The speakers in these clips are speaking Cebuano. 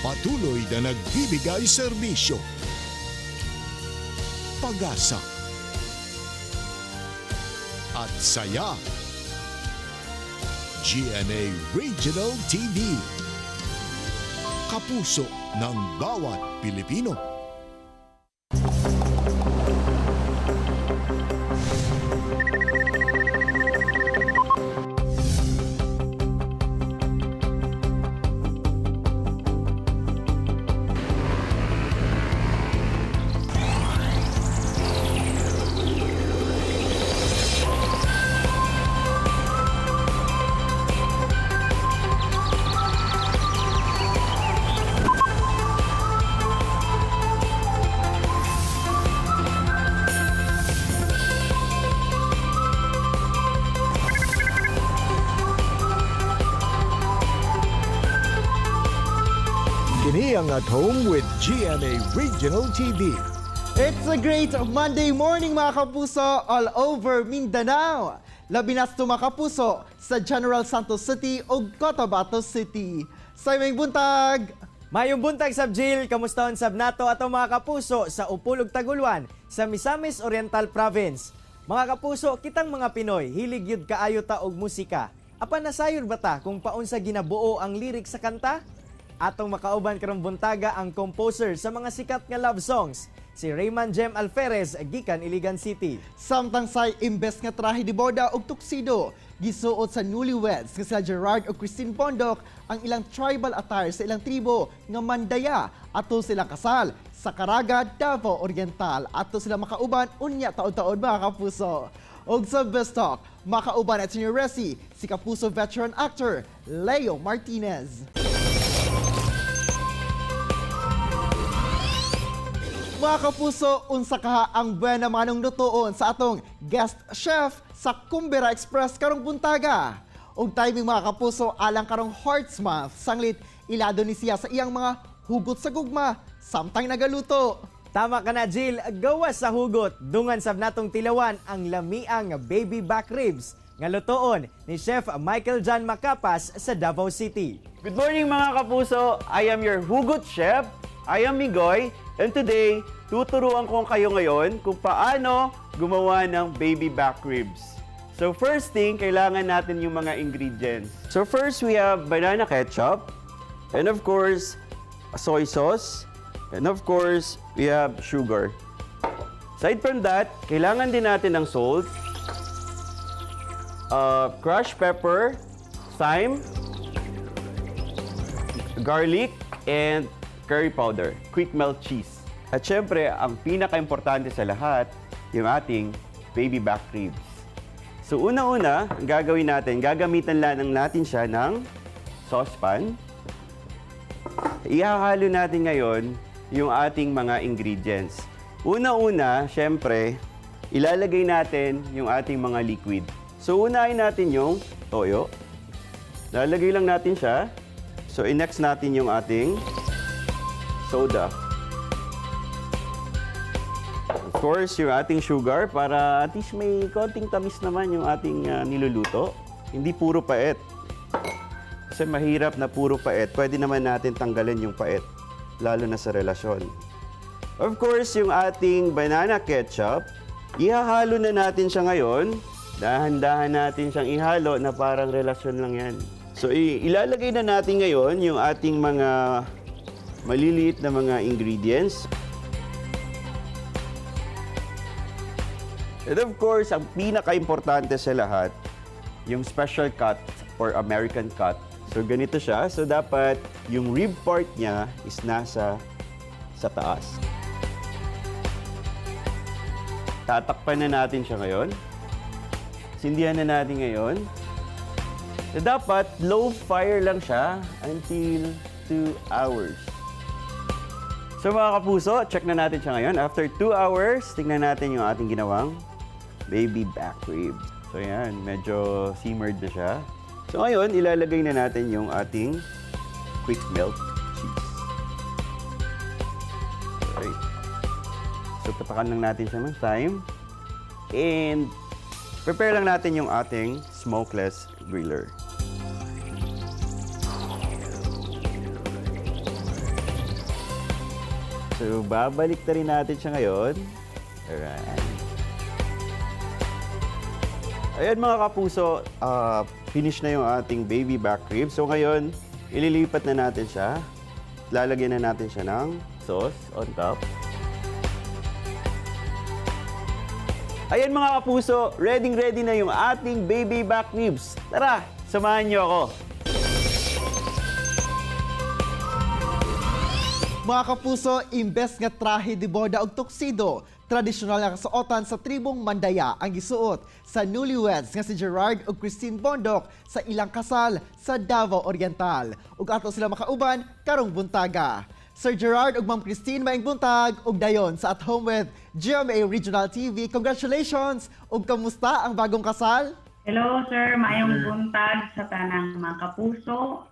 Patuloy na nagbibigay serbisyo, pag-asa, at saya. GMA Regional TV. Kapuso ng bawat Pilipino. Kini ang At Home with GMA Regional TV. It's a great Monday morning, mga kapuso, all over Mindanao. Labi na sa mga kapuso sa General Santos City ug Cotabato City. Sa imong buntag! Mayong buntag sab, Jill, kamustaan sab nato ato mga kapuso sa Upol ug Taguluan sa Misamis Oriental Province. Mga kapuso, kitang mga Pinoy, hilig yud kaayo ta og musika. Apan nasayon ba ta kung paunsa ginabuo ang lyrics sa kanta? Atong makauban karong buntaga ang composer sa mga sikat nga love songs, si Rayman Jem Alferez gikan Iligan City. Samtang say imbes nga trahe de boda ug tuxedo, gisuot sa newlyweds nga sila Gerard ug Christine Bondok ang ilang tribal attire sa ilang tribo nga Mandaya ato silang kasal sa Caraga, Davao Oriental. Ato sila makauban unya taon-taon, mga kapuso. Ug sa Best Talk, makauban at Senior Resi, si kapuso veteran actor Leo Martinez. Mga kapuso, unsa kaha ang buena manong lutuon sa atong guest chef sa Kumbera Express karong buntaga? Og timing, mga kapuso, alang karong Hearts Month, sanglit ilado ni siya sa iyang mga hugot sa gugma samtang nagaluto. Tama ka na, Jill, gawas sa hugot, dungan sab natong tilawan ang lamiang baby back ribs nga lutoon ni Chef Michael John Macapas sa Davao City. Good morning, mga kapuso! I am your Hugot Chef. I am Migoy. And today, tuturuan ko kayo ngayon kung paano gumawa ng baby back ribs. So first thing, kailangan natin yung mga ingredients. So first, we have banana ketchup. And of course, soy sauce. And of course, we have sugar. Aside from that, kailangan din natin ng salt, crushed pepper, thyme, garlic, and curry powder, quick melt cheese. At syempre, ang pinaka-importante sa lahat, yung ating baby back ribs. So una-una, ang gagawin natin, gagamitan lang natin siya ng saucepan. Ihahalo natin ngayon yung ating mga ingredients. Una-una, syempre, ilalagay natin yung ating mga liquid. So unahin natin yung toyo. Lalagay lang natin siya. So, i-next natin yung ating soda. Of course, yung ating sugar para at least may konting tamis naman yung ating niluluto. Hindi puro pait. Kasi mahirap na puro pait. Pwede naman natin tanggalin yung pait, lalo na sa relasyon. Of course, yung ating banana ketchup, ihahalo na natin siya ngayon. Dahan-dahan natin siyang ihalo na parang relasyon lang yan. So, ilalagay na natin ngayon yung ating mga maliliit na mga ingredients. And of course, ang pinaka-importante sa lahat, yung special cut or American cut. So, ganito siya. So, dapat yung rib part niya is nasa sa taas. Tatakpan na natin siya ngayon. Sindihan na natin ngayon. So, dapat low fire lang siya until 2 hours. So mga kapuso, check na natin siya ngayon. After 2 hours, tingnan natin yung ating ginawang baby back ribs. So yan, medyo simmered na siya. So ngayon, ilalagay na natin yung ating quick melt cheese. Alright. So patakan lang natin siya ng thyme. And prepare lang natin yung ating smokeless griller. So, babalik na rin natin siya ngayon. Alright. Ayan, mga kapuso, finish na yung ating baby back rib. So ngayon, ililipat na natin siya. Lalagyan na natin siya ng sauce on top. Ayan, mga kapuso, ready ready na yung ating baby back ribs. Tara, samahan niyo ako. Mga kapuso, imbes nga trahe de boda og tuxedo, tradisyonal nga kasuotan sa tribong Mandaya ang gisuot sa newlyweds nga si Gerard ug Christine Bondok sa ilang kasal sa Davao Oriental. Ug ato sila makauban karong buntaga. Sir Gerard ug Ma'am Christine, maayong buntag ug dayon sa At Home with GMA Regional TV. Congratulations ug kamusta ang bagong kasal? Hello, sir. Maayong buntag sa tanang mga kapuso.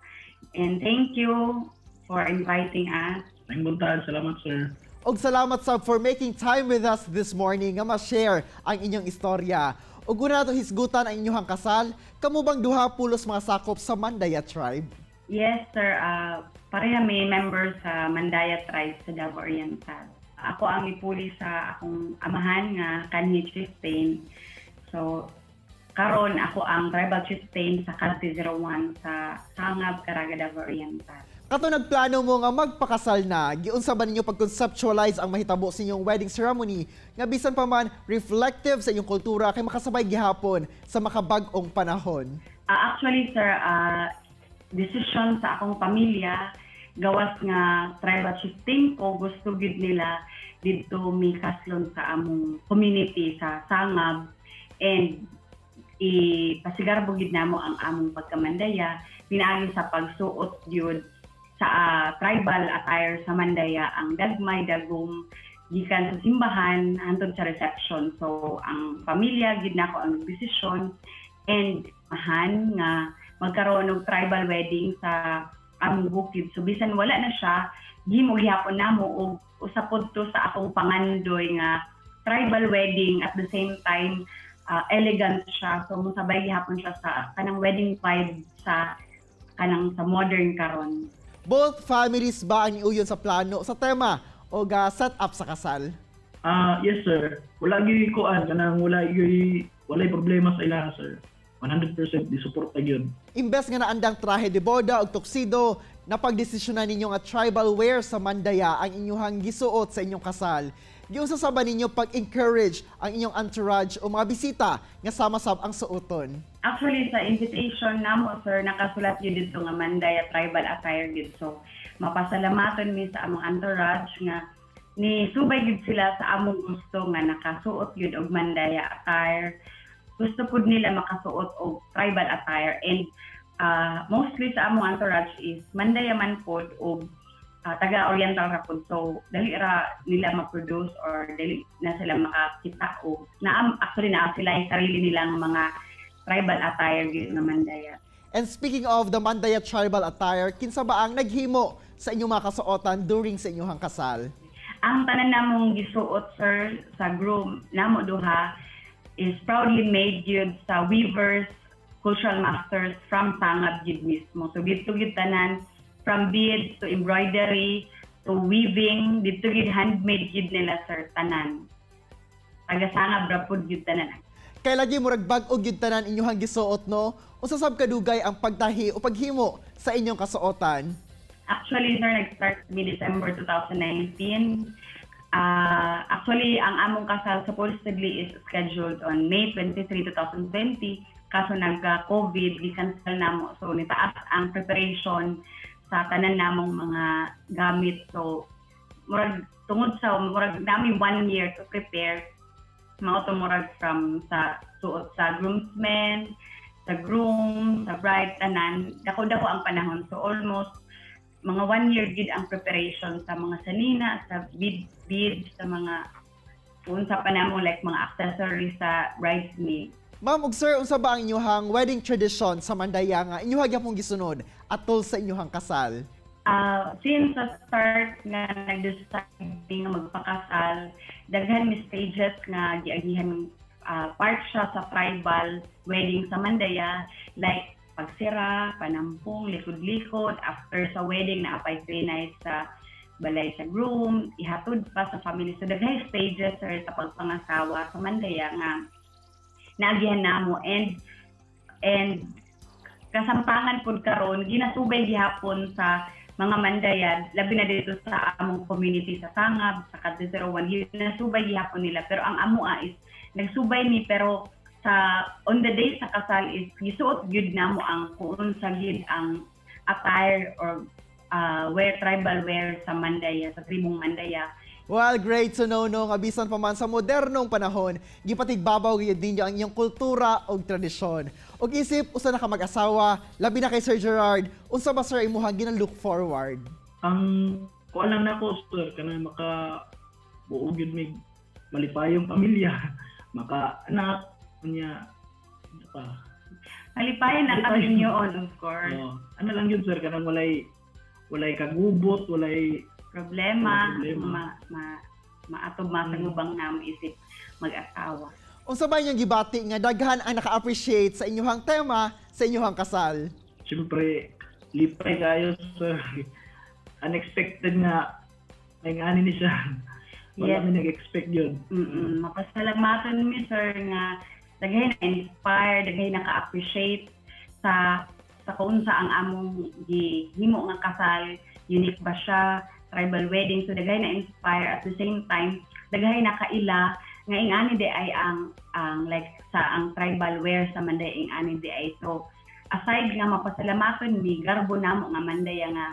And thank you for inviting us. Maayong buntag, salamat, sir. Og salamat sab for making time with us this morning nga ma-share ang inyong istorya. Ug una nato hisgutan ang inyong kasal, kamo bang duha pulos mga sakop sa Mandaya tribe? Yes, sir. Pareha may member sa Mandaya tribe sa Davao Oriental. Ako ang ipuli sa akong amahan nga kanhi chieftain. So, karon ako ang tribal chieftain sa Kanti 01 sa Sangab, Caraga, Davao Oriental. Kato nagplano mo nga magpakasal na, giunsa ba ninyo pag-conceptualize ang mahitabo sa inyong wedding ceremony nga bisan pa man reflective sa inyong kultura kay makasabay gihapon sa makabag-ong panahon? Actually, sir, decision sa akong pamilya, gawas nga tribal chieftain ko, gusto gid nila didto mi kaslon sa among community sa Sangab and ipasigarbo gid namo ang among pagkamandaya pinaagi sa pagsuot gyud sa tribal attire sa Mandaya, ang dagmay dagom, gikan sa simbahan hantod sa reception. So ang pamilya gid nako ang desisyon and mahan nga magkaroon og tribal wedding sa among bukid. So bisan wala na siya, gihimo gihapon namo og usa pod to sa akong pangandoy nga tribal wedding, at the same time elegant siya. So mosabay gihapon siya sa kanang wedding vibe sa kanang sa modern karon. Both families ba ang niuyon sa plano, sa tema o ga set up sa kasal? Yes, sir. Wala gyud kuan, kanang wala gyud walay problema sa ilaha, sir. 100% di suporta gyud. Imbes nga naandang trahe de boda og tuxedo, napagdesisyonan ninyo nga tribal wear sa Mandaya ang inyuhang gisuot sa inyong kasal. Giunsa sa ba ninyo pag-encourage ang inyong entourage o mga bisita nga sama-sab ang suoton? Actually, sa invitation namo, sir, nakasulat gyud didto nga Mandaya tribal attire gyud. So, mapasalamaton mi sa among entourage nga ni subay gyud sila sa among gusto nga nakasuot gyud og Mandaya attire. Gusto pud nila makasuot og tribal attire and mostly sa among entourage is Mandaya man pod og taga Oriental ra pod. So, dali ra nila ma-produce or dali na sila makakita og na actually naa sila yung sarili nilang mga tribal attire gyud nga Mandaya. And speaking of the Mandaya tribal attire, kinsa ba ang naghimo sa inyong mga kasuotan during sa inyong kasal? Ang tanan namong gisuot, sir, sa groom namo duha is proudly made gyud sa weavers, cultural masters from Sangab gyud mismo. So didto gyud tanan, from beads to embroidery to weaving, didto gyud handmade gyud nila, sir, tanan. Taga Sangab ra pud gyud tanan. Kay lagi murag bag-o gyud tanan inyong gisuot, no? Unsa sab kadugay ang pagtahi o paghimo sa inyong kasuotan? Actually, sir, nag-start mi December 2019. Actually, ang among kasal supposedly is scheduled on May 23, 2020. Kaso nagka-COVID, gi-cancel namo. So, nitaas ang preparation sa tanan namong mga gamit. So, murag tungod sa murag nami one year to prepare, mao to murag from sa suot sa groomsmen, sa groom, sa bride, tanan, dako-dako ang panahon. So almost mga one year gid ang preparation sa mga sanina, sa beads, sa mga unsa pa namo, like mga accessories sa bridesmaid. Ma'am ug sir, unsa ba ang inyong wedding tradition sa Mandaya nga inyuha gyapon gisunod atol sa inyong kasal? Since sa start nga nag-decide nga magpakasal, daghan mi stages nga giagihan, part siya sa tribal wedding sa Mandaya, like pagsira, panampong, likod-likod, after sa wedding naa pay 3 nights sa balay sa groom, ihatod pa sa family. So daghay stages, sir, sa pagpangasawa sa Mandaya nga naagihan namo and kasampangan pud karon ginasubay gihapon sa mga Mandaya, labi na dito sa among community sa Sangab, sa Kadte 01, ginasubay gihapon nila. Pero ang amoa is nagsubay mi, pero sa on the day sa kasal is gisuot gyud namo ang kung sa gyud ang attire or wear, tribal wear sa Mandaya, sa tribong Mandaya. Well, great to know, no, nga bisan pa man sa modernong panahon, gipatigbabaw gyud ninyo ang inyong kultura ug tradisyon. Ug isip usa na ka mag-asawa, labi na kay Sir Gerard, unsa ba, sir, imuhang gina-look forward? Ang kuan lang nako, sir, kanang maka buo gyud mig malipayong pamilya, maka anak unya, ano pa. Malipayon ang Malipayon. kaminyoon, of course. Oh, ano lang yun, sir, kanang walay kagubot, walay problema, problema. Ma, maatob masagubang namo isip mag-asawa. Unsa ba inyong gibati nga daghan ang naka-appreciate sa inyuhang tema sa inyuhang kasal? Siyempre, lipay kayo, sir. Unexpected nga may ngani ni siya. Wala mi nag-expect yun. Mapasalamatan mi, sir, nga daghay na inspire, daghay naka-appreciate sa kung unsa ang among gihimo nga kasal, unique ba siya, tribal wedding. So daghay na inspire, at the same time daghay nakaila nga ingani di ay ang like sa ang tribal wear sa Mandaya, ingani di ay. So aside nga mapasalamatan mi, garbo namo nga Mandaya nga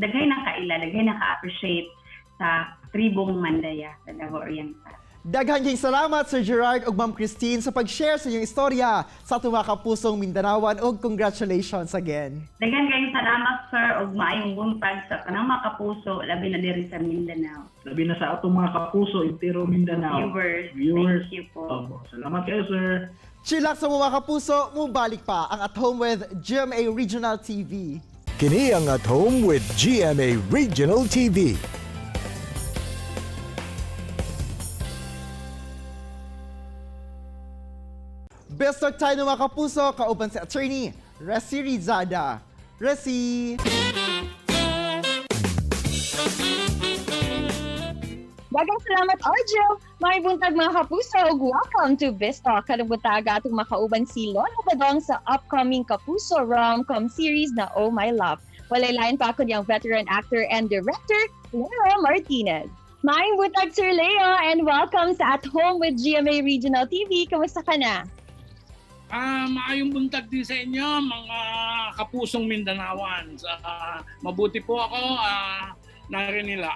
daghay nakaila, daghay naka-appreciate sa tribong Mandaya sa Davao Oriental. Daghan kayong salamat, Sir Gerard ug Ma'am Christine, sa pag-share sa inyong istorya sa atong mga kapusong Mindanaoan ug congratulations again. Daghan kayong salamat, sir, ug maayong buntag sa tanang mga kapuso, labi na diri sa Mindanao. Labi na sa atong mga kapuso, entero Mindanao. Viewers, Viewers. thank you po. Opo. Salamat kayo, sir. Chillax sa mga kapuso, mubalik pa ang At Home with GMA Regional TV. Kini ang At Home with GMA Regional TV. Best talk tayo mga kapuso, kauban si Attorney Resi Rizada. Resi! Daghang salamat, Arjo! May buntag, mga kapuso ug welcome to Biztalk. Karong buntag atong makauban si Lola Badong sa upcoming Kapuso rom-com series na Oh My Love. Walay lain pa kundi ang veteran actor and director, Leo Martinez. Maayong buntag, Sir Leo, and welcome sa At Home with GMA Regional TV. Kamusta ka na? Ah, maayong buntag din sa inyo, mga kapusong Mindanaoan. Mabuti po ako, narinila.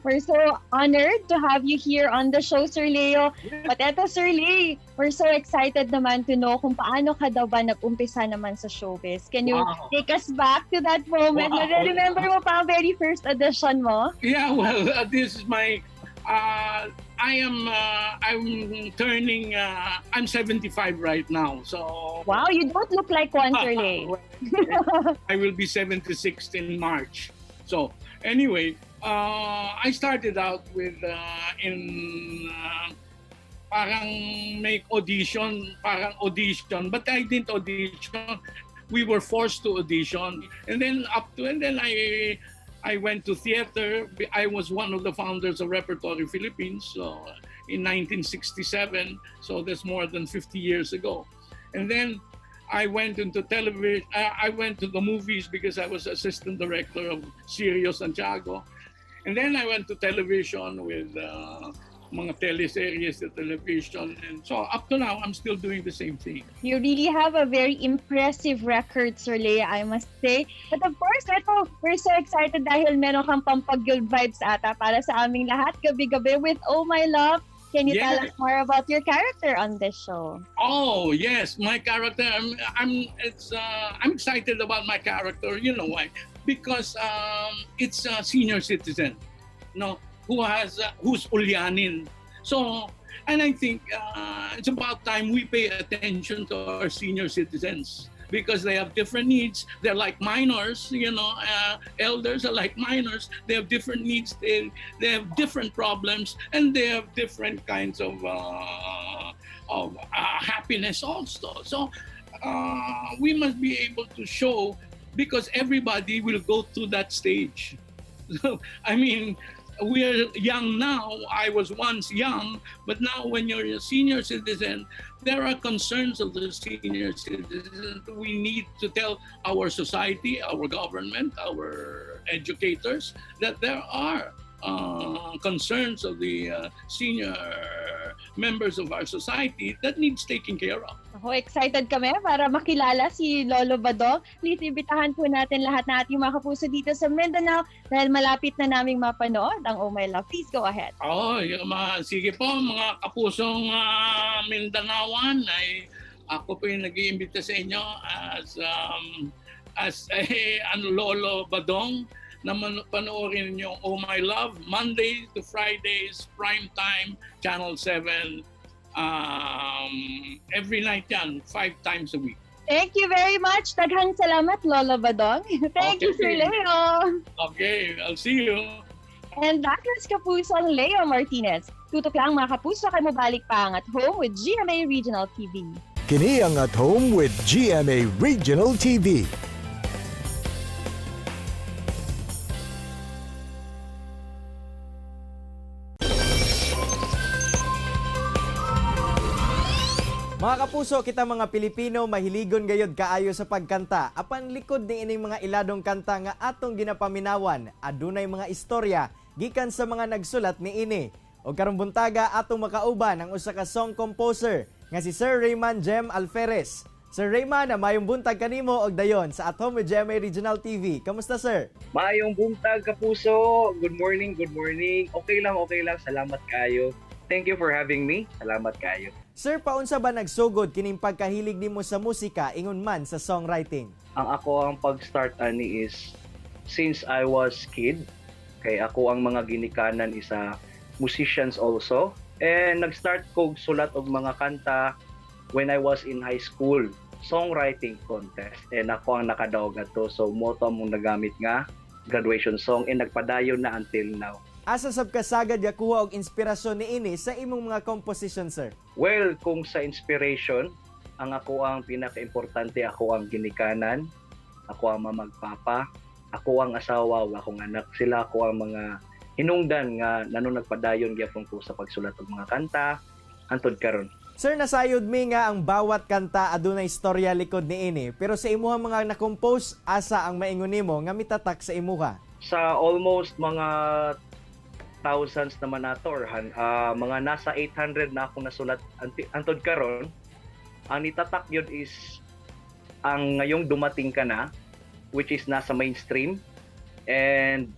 We're so honored to have you here on the show, Sir Leo. But eto, Sir Leo, we're so excited naman to know kung paano ka daw ba nag-umpisa naman sa showbiz. Can you take us back to that moment? Remember mo pa ang very first audition mo? Yeah, well, this is my I am I'm turning I'm 75 right now. So Wow, you don't look like one, Sir Leo. I will be 76 in March. So anyway, I started out with in parang make audition, parang audition, but I didn't audition. We were forced to audition, and then up to and then I went to theater. I was one of the founders of Repertory Philippines, so in 1967. So that's more than 50 years ago. And then I went into television. I went to the movies because I was assistant director of Cirio Santiago. And then I went to television with mga teleseries sa television. And so up to now, I'm still doing the same thing. You really have a very impressive record, Sir Leo, I must say. But of course, ito, we're so excited dahil meron kang pampag-good vibes ata para sa aming lahat gabi-gabi with Oh My Love. Can you tell us more about your character on this show? Oh yes, my character. I'm excited about my character. You know why? Because it's a senior citizen, no, who's ulyanin. So, and I think it's about time we pay attention to our senior citizens because they have different needs. They're like minors. Elders are like minors. They have different needs. They have different problems, and they have different kinds of happiness also. So we must be able to show because everybody will go through that stage. I mean, we are young now. I was once young, but now when you're a senior citizen, there are concerns of the senior citizens. We need to tell our society, our government, our educators that there are concerns of the senior members of our society that needs taking care of. Ako, excited kami para makilala si Lolo Badong. Please, imbitahan po natin lahat na ating mga kapuso dito sa Mindanao dahil malapit na naming mapanood ang Oh My Love. Please go ahead. Oh, yung mga, sige po, mga kapusong Mindanaoan, ay ako po yung nag-iimbita sa inyo as a ano, Lolo Badong na panoorin niyo Oh My Love, Monday to Fridays, prime time, Channel 7. Every night yan, five times a week. Thank you very much. Daghang salamat, Lolo Badong. Thank you, Sir Leo. Okay, I'll see you. And that was Kapusong Leo Martinez. Tutok lang, mga kapuso, kay mobalik pa ang At Home with GMA Regional TV. Kini ang At Home with GMA Regional TV. Mga kapuso, kita mga Pilipino mahiligon gayod kaayo sa pagkanta. Apan likod ni ining mga iladong kanta nga atong ginapaminawan, adunay mga istorya gikan sa mga nagsulat ni ini. Og karong buntaga atong makauban ang usa ka song composer nga si Sir Rayman Jem Alferez. Sir Rayman, mayong buntag kanimo og dayon sa At Home with GMA Regional TV. Kamusta, sir? Maayong buntag, kapuso. Good morning, good morning. Okay lang, okay lang. Salamat kayo. Thank you for having me. Salamat kayo. Sir, paunsa ba nagsugod kining pagkahilig nimo sa musika ingon man sa songwriting? Ang ako ang pag-start ani is since I was kid, kay ako ang mga ginikanan isa musicians also. And nag-start kog sulat og mga kanta when I was in high school. Songwriting contest. And ako ang nakadaog ato. So mo to among nagamit nga graduation song and nagpadayon na until now. Asa sab ka sagad gakuha og inspirasyon niini sa imong mga composition, sir? Well, kung sa inspiration, ang ako ang pinaka-importante, ako ang ginikanan, ako ang mamagpapa, ako ang asawa ug akong anak. Sila ako ang mga hinungdan nga nano nagpadayon gyapon ko sa pagsulat og mga kanta hantod karon. Sir, nasayod mi nga ang bawat kanta adunay istorya likod niini. Pero sa imuha mga na-compose, asa ang maingon nimo nga mitatak sa imuha? Sa almost mga thousands naman nato or mga nasa 800 na akong nasulat antod karon, ang nitatak yun is ang Ngayong Dumating Ka Na, which is nasa mainstream, and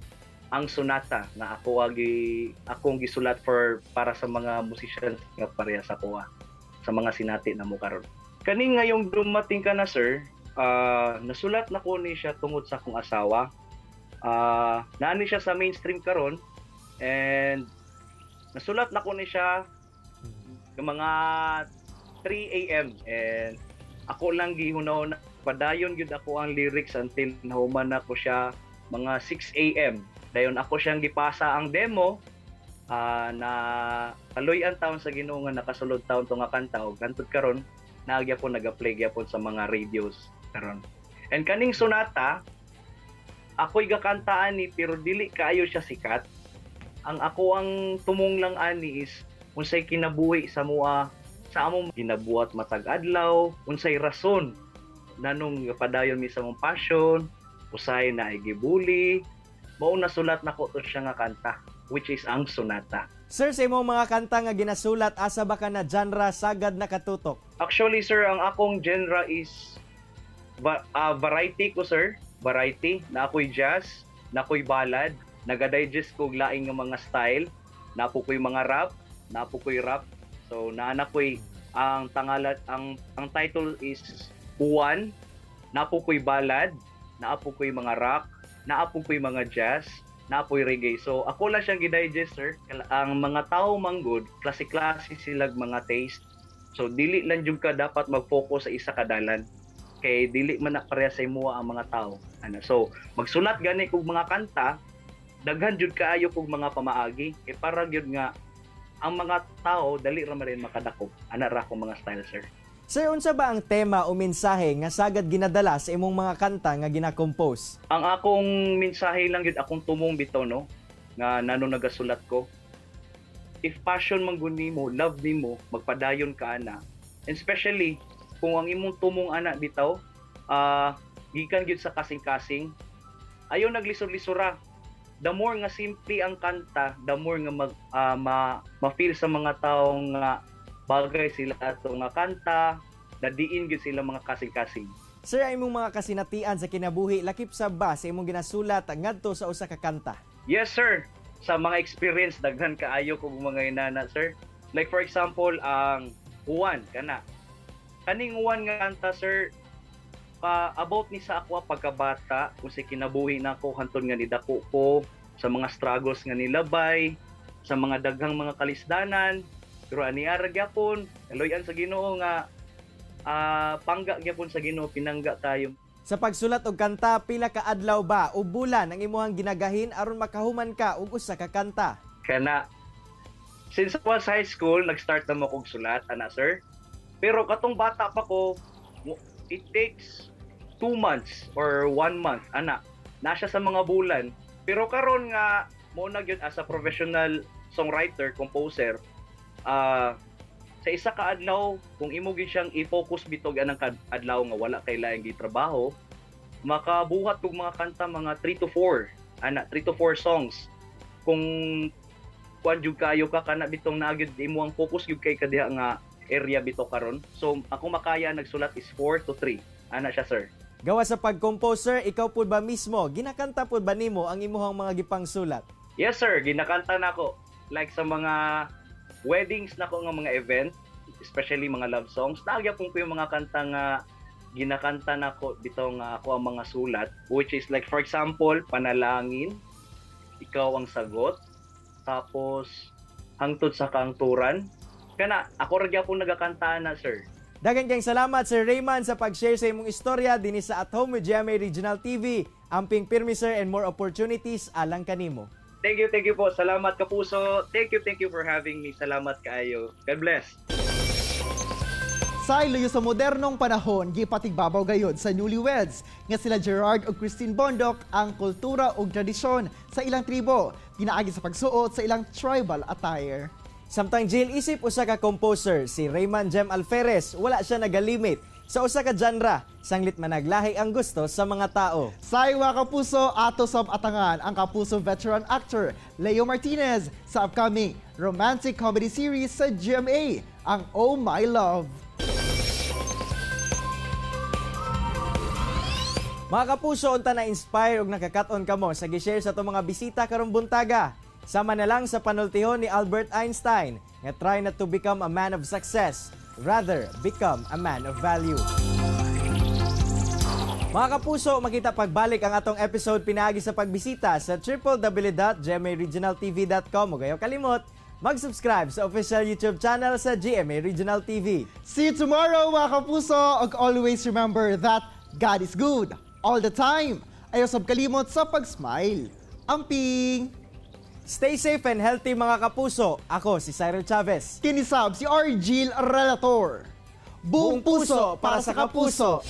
ang Sonata na ako agi akong gisulat for para sa mga musicians nga pareha sa kuha sa mga sinati na mo karon. Kani Ngayong Dumating Ka Na, sir, nasulat na ko ni siya tungod sa akong asawa. Naani siya sa mainstream karon and nasulat na ko ni siya ng mga 3 a.m. and ako lang gihunahon padayon gyud ako ang lyrics until nahuman na ko siya mga 6 a.m. Dayon ako siyang gipasa ang demo, na kaloy-an taon sa Ginoo nga nakasulod taon to nga kanta og hantod karon naa gyapon nagaplay gyapon sa mga radios karon. And kaning Sonata, ako'y gakantaan ni pero dili kaayo siya sikat. Ang ako ang tumong lang ani is unsay kinabuhi sa mua sa among ginabuhat matag adlaw, unsay rason nanong padayon mi sa among passion, usay na gibuli, mao nasulat nako to siya nga kanta, which is ang Sonata. Sir, sa imong mga kanta nga ginasulat, asa ba ka na genre sagad nakatutok? Actually, sir, ang akong genre is variety ko, sir. Variety. Na ako'y jazz, na ako'y ballad, nagadigest ko laing nga mga style, napo ko'y mga rap, napo ko'y rap. So, naana ko'y ang tangalat, ang title is Uwan, napo ko'y ballad, naapo ko'y mga rock, naapo ko'y mga jazz, naapoy reggae. So, ako lang siyang gidigest, sir. Ang mga tao manggod, klase-klase silag mga taste. So, dili lang jud ka dapat mag-focus sa isa ka dalan. Kay dili man na pareha sa imuha ang mga tao. Ano? So, magsulat gani kog mga kanta, daghan jud kaayo kog mga pamaagi. Kay para jud nga ang mga tao dali ra man rin makadakop. Ana ra akong mga style, sir. Sir, unsa ba ang tema o mensahe nga sagad ginadala sa imong mga kanta nga gina-compose? Ang akong mensahe lang gyud, akong tumong bitaw, no, nga nano nagasulat ko. If passion man gud nimo, love nimo, magpadayon ka ana. And especially kung ang imong tumong ana bitaw, gikan gyud sa kasing-kasing, ayaw naglisod-lisura. The more nga simple ang kanta, the more nga ma-feel sa mga tao nga bagay sila ato nga kanta, nadiin gyud sila mga kasing-kasing. Sir, ang imong mga kasinatian sa kinabuhi lakip sa ba sa imong ginasulat ngadto sa usa ka kanta? Yes, sir. Sa mga experience, daghan kaayo kog mga inana, sir. Like for example, ang Uwan, kana. Kaning Uwan nga kanta, sir, pa about ni sa ako pagkabata, kung sa kinabuhi nako hantod nga nidako ko, sa mga struggles nga nilabay, sa mga daghang mga kalisdanan, pero ani ara gyapon, kaloy-an sa Ginoo nga pangga gyapon sa Ginoo, pinangga tayo. Sa pagsulat og kanta, pila ka adlaw ba o bulan ang imuhang ginagahin aron makahuman ka og usa ka kanta? Kana since I was high school, nag-start na mo kog sulat, ana, sir. Pero katong bata pa ko, it takes 2 months or one month, ana. Na siya sa mga bulan. Pero karon nga mo na gyud as a professional songwriter, composer, sa isa ka adlaw, kung imo gyud siyang i-focus bitog anang adlaw nga wala kay laing gitrabaho, makabuhat og mga kanta mga 3 to 4, ana, 3 to 4 songs. Kung kuan jud kayo ka kana bitong naa gyud imo ang focus gyud kay kadiha nga area bitaw karon. So ako makaya nagsulat is 4 to 3. Ana siya, sir. Gawa sa pag-composer, ikaw pud ba mismo, ginakanta pud ba nimo ang imuhang mga gipangsulat? Yes, sir, ginakanta nako. Like sa mga weddings nako nga mga event, especially mga love songs, naa gyapon ko yung mga kanta nga ginakanta nako bitaw nga ako ang mga sulat, which is like for example, Panalangin, Ikaw ang Sagot, tapos Hangtod sa Kangturan. Kana ako ra gyapon nagakanta na, sir. Daghan kayong salamat, Sir Rayman, sa pag-share sa imong istorya dinhi sa At Home with GMA Regional TV. Amping pirmi, sir, and more opportunities alang kanimo. Thank you po. Salamat, kapuso. Thank you for having me. Salamat kaayo. God bless. Sa luyo sa modernong panahon, gipatigbabaw gayod sa newlyweds nga sila Gerard ug Christine Bondok ang kultura ug tradisyon sa ilang tribo, pinaagi sa pagsuot sa ilang tribal attire. Samtang Jill, isip usa ka composer, si Rayman Jem Alferez, wala siya nagalimit sa usa ka genre, sanglit managlahi ang gusto sa mga tao. Sa iwa, kapuso, ato sab atangan ang Kapuso veteran actor Leo Martinez sa upcoming romantic comedy series sa GMA, ang Oh My Love. Mga kapuso, unta na-inspire ug nakakat-on kamo sa gi-share sa atong mga bisita karong buntaga. Sama na lang sa panultihon ni Albert Einstein nga try not to become a man of success, rather become a man of value. Mga kapuso, makita pagbalik ang atong episode pinaagi sa pagbisita sa www.gmaregionaltv.com ug ayaw kalimot mag-subscribe sa official YouTube channel sa GMA Regional TV. See you tomorrow, mga kapuso! Ug always remember that God is good all the time. Ayaw sab kalimot sa pag-smile. Amping! Stay safe and healthy, mga kapuso. Ako si Cyril Chavez. Kini sab si Argil Relator. Buong puso para sa kapuso.